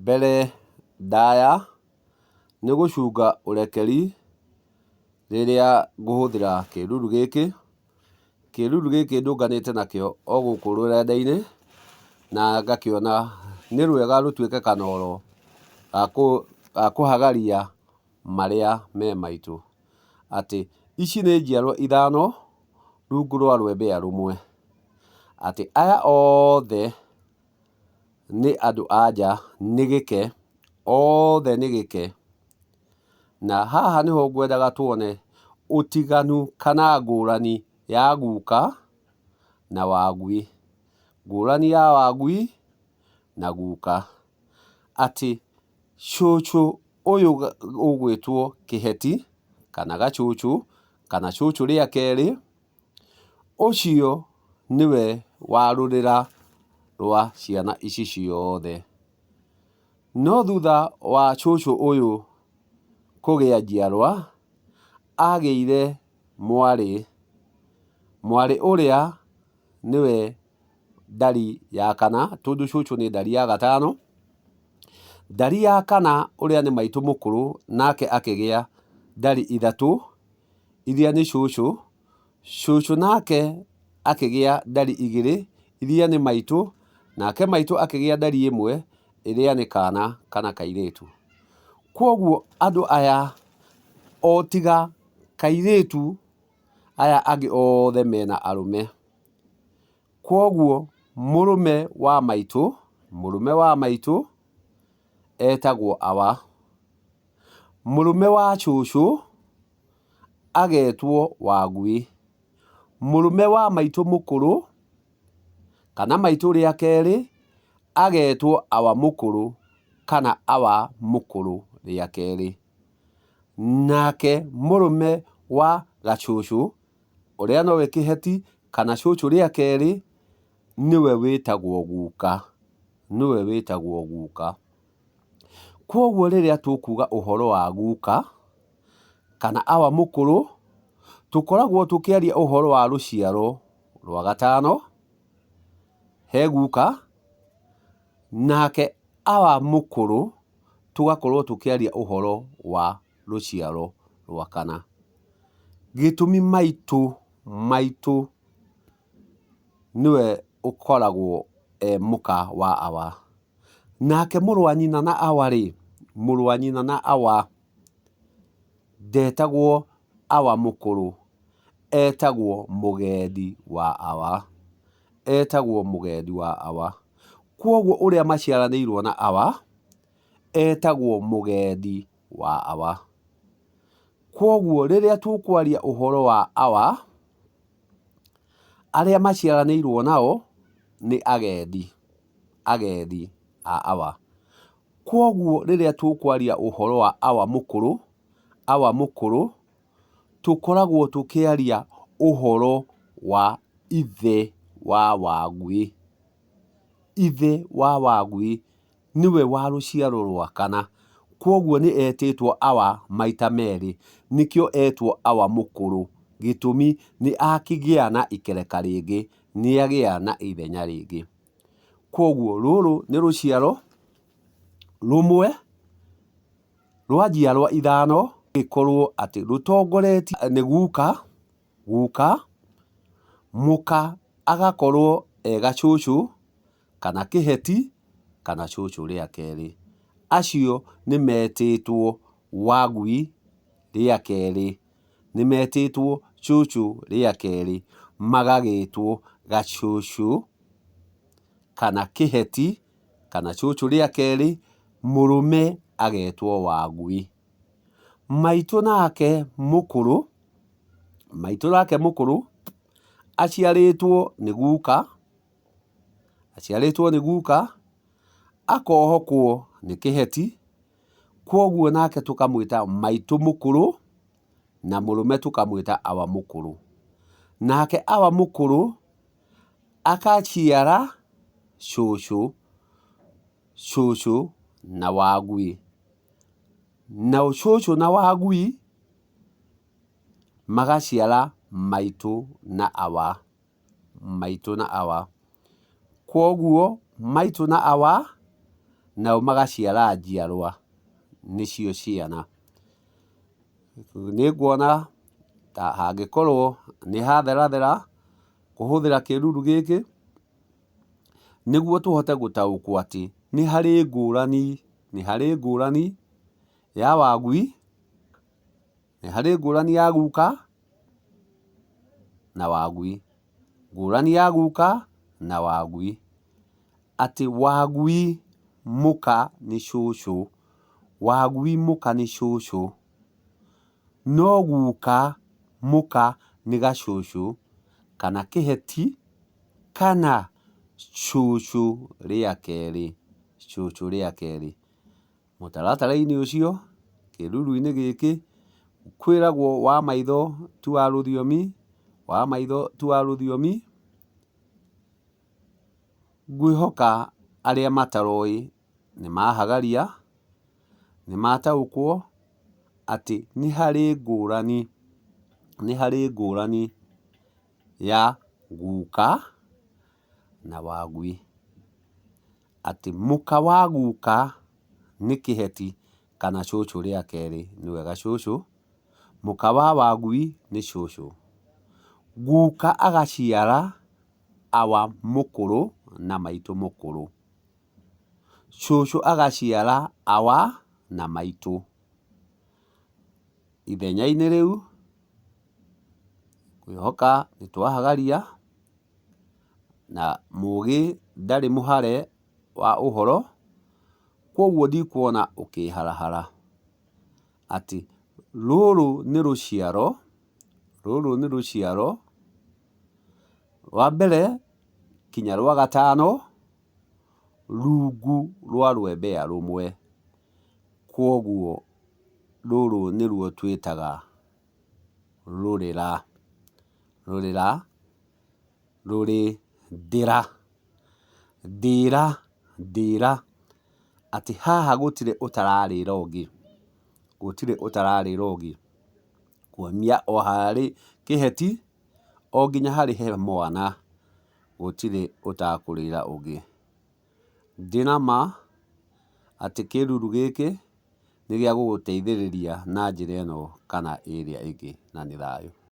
Mbere ndaya nĩ gũcunga ũrekeri rĩrĩa ngũhũthĩra kĩruru gĩkĩ. Kĩruru gĩkĩ ndũnganĩte nakĩo o gũkũ rũrenda-inĩ na ngakĩona nĩ rwega rũtuĩke kanoro ga kũhagaria marĩa me maitũ. Atĩ ici nĩ njiarwa ithano rungu rwa rwembea rũmwe. Atĩ aya othe nĩ andũ a nja, nĩ gĩke, othe nĩ gĩke. Na haha nĩho ngwendaga tuone ũtiganu kana ngũrani ya guka na wagui. Ngũrani ya wagui na guka. Atĩ cũcũ ũyũ ũgwĩtwo kĩheti kana gacũcũ kana cũcũ rĩa kerĩ, ũcio nĩwe wa rũrĩra rwa ciana ici ciothe. No thutha wa cũcũ ũyũ kũgĩa njiarwa, agĩire mwarĩ, mwarĩ ũrĩa nĩwe ndari ya kana, tondũ cũcũ nĩ ndari ya gatano. Ndari ya kana ũrĩa nĩ maitũ mũkũrũ nake akĩgĩa ndari ithatũ, iria nĩ cũcũ, cũcũ nake akĩgĩa ndari igĩrĩ, iria nĩ maitũ, nake maitũ akĩgĩa ndari ĩmwe, ĩrĩa nĩ kana kana kairĩtu. Kwoguo andũ aya o tiga kairĩtu, aya angĩ othe mena arũme. Kwoguo mũrũme wa maitũ, mũrũme wa maitũ etagwo awa, mũrũme wa cũcũ agetwo wagui, mũrũme wa maitũ mũkũrũ kana maitũ rĩa kerĩ agetwo awa mũkũrũ kana awa mũkũrũ rĩa kerĩ. Nake mũrũme wa gacũcũ ũrĩa nowe kĩheti kana cũcũ rĩa kerĩ nĩwe wĩtagwo guka, nĩwe wĩtagwo guka. Kwoguo rĩrĩa tũkuga ũhoro wa guka kana awa mũkũrũ, tũkoragwo tũkĩaria ũhoro wa rũciaro rwa gatano, he guka, nake awa mũkũrũ tũgakorwo tũkĩaria ũhoro wa rũciaro rwa kana. Gĩtũmi maitũ, maitũ nĩwe ũkoragwo e mũka wa awa. Nake mũrũ wa nyina na awa rĩ, mũrũ wa nyina na awa ndetagwo awa mũkũrũ, etagwo mũgendi wa awa, etagwo mũgendi wa awa. Kwoguo ũrĩa maciaranĩirwo na awa, etagwo mũgendi wa awa. Kwoguo rĩrĩa tũkwaria ũhoro wa awa, arĩa maciaranĩirwo nao nĩ agendi, agendi a awa. Kwoguo rĩrĩa tũkwaria ũhoro wa awa mũkũrũ, awa mũkũrũ, tũkoragwo tũkĩaria ũhoro wa ithe wa wagui. Ithe wa wagui nĩwe wa rũciaro rwa kana, kwoguo nĩ etĩtwo awa maita merĩ, nĩkĩo etwo awa mũkũrũ, gĩtũmi nĩ akĩgĩa na ikereka rĩngĩ, nĩ agĩa na ithenya rĩngĩ. Kwoguo rũrũ nĩ rũciaro rũmwe rwa njiarwa ithano, gĩkorwo atĩ rũtongoretio nĩ guka, guka, mũka agakorwo e gacũcũ, kana kĩheti, kana cũcũ rĩa kerĩ. Acio nĩ metĩtwo wagui rĩa kerĩ, nĩ metĩtwo cũcũ rĩa kerĩ, magagĩtwo gacũcũ kana kĩheti kana cũcũ rĩa kerĩ, mũrũme agetwo wagui. Maitũ nake mũkũrũ, maitũ nake mũkũrũ aciarĩtwo nĩ guka, aciarĩtwo nĩ guka, akohokwo nĩ kĩheti, kwoguo nake tũkamwĩta maitũ mũkũrũ, na mũrũme tũkamwĩta awa mũkũrũ. Nake awa mũkũrũ akaciara cũcũ, cũcũ na wagui. Nao cũcũ na wagui magaciara maitũ na awa, maitũ na awa. Kwoguo maitũ na awa Nao magaciara njiarwa nĩcio ciana. Nĩnguona ta hangĩkorwo nĩ hatherathera kũhũthĩra kĩruru gĩkĩ, nĩguo tũhote gũtaũkwo atĩ nĩ harĩ ngũrani, nĩ harĩ ngũrani ya wagui, nĩ harĩ ngũrani ya guka na wagui, ngũrani ya guka na wagui. Atĩ wagui mũka nĩ cũcũ, wagui mũka nĩ cũcũ, no guka mũka nĩ gacũcũ kana kĩheti kana cũcũ rĩa kerĩ, cũcũ rĩa kerĩ. Mũtaratara-inĩ ũcio, kĩruru-inĩ gĩkĩ, kwĩragwo wa maitho ti wa rũthiomi, wa maitho ti wa rũthiomi. Ngwĩhoka arĩa mataroĩ nĩ mahagaria, nĩ mataũkwo atĩ nĩ harĩ ngũrani, nĩ harĩ ngũrani ya guka na wagui. Atĩ mũka wa guka nĩ kĩheti kana cũcũ rĩa kerĩ nĩwe gacũcũ, mũka wa wagui nĩ cũcũ. Guka agaciara awa mũkũrũ na maitũ mũkũrũ. Cũcũ agaciara awa na maitũ. Ithenya-inĩ rĩu, ngwĩhoka nĩ twahagaria na mũgĩ ndarĩ mũhare wa ũhoro, kwoguo ndikuona ũkĩharahara atĩ rũrũ nĩ rũciaro, rũrũ nĩ rũciaro rwa mbere kinya rwa gatano rungu rwa rwembea rũmwe. Kwoguo rũrũ nĩruo twĩtaga rũrĩra, rũrĩra rũrĩ ndĩra, ndĩra ndĩra, atĩ haha gũtirĩ ũtararĩra ũngĩ, gũtirĩ ũtararĩra ũngĩ, kumia o harĩ kĩheti o nginya harĩ he mwana, gũtirĩ ũtakũrĩra ũngĩ. Ndĩna ma atĩ kĩruru gĩkĩ nĩ gĩa gũgũteithĩrĩria na njĩra ĩno kana ĩrĩa ĩngĩ, na nĩ thayũ.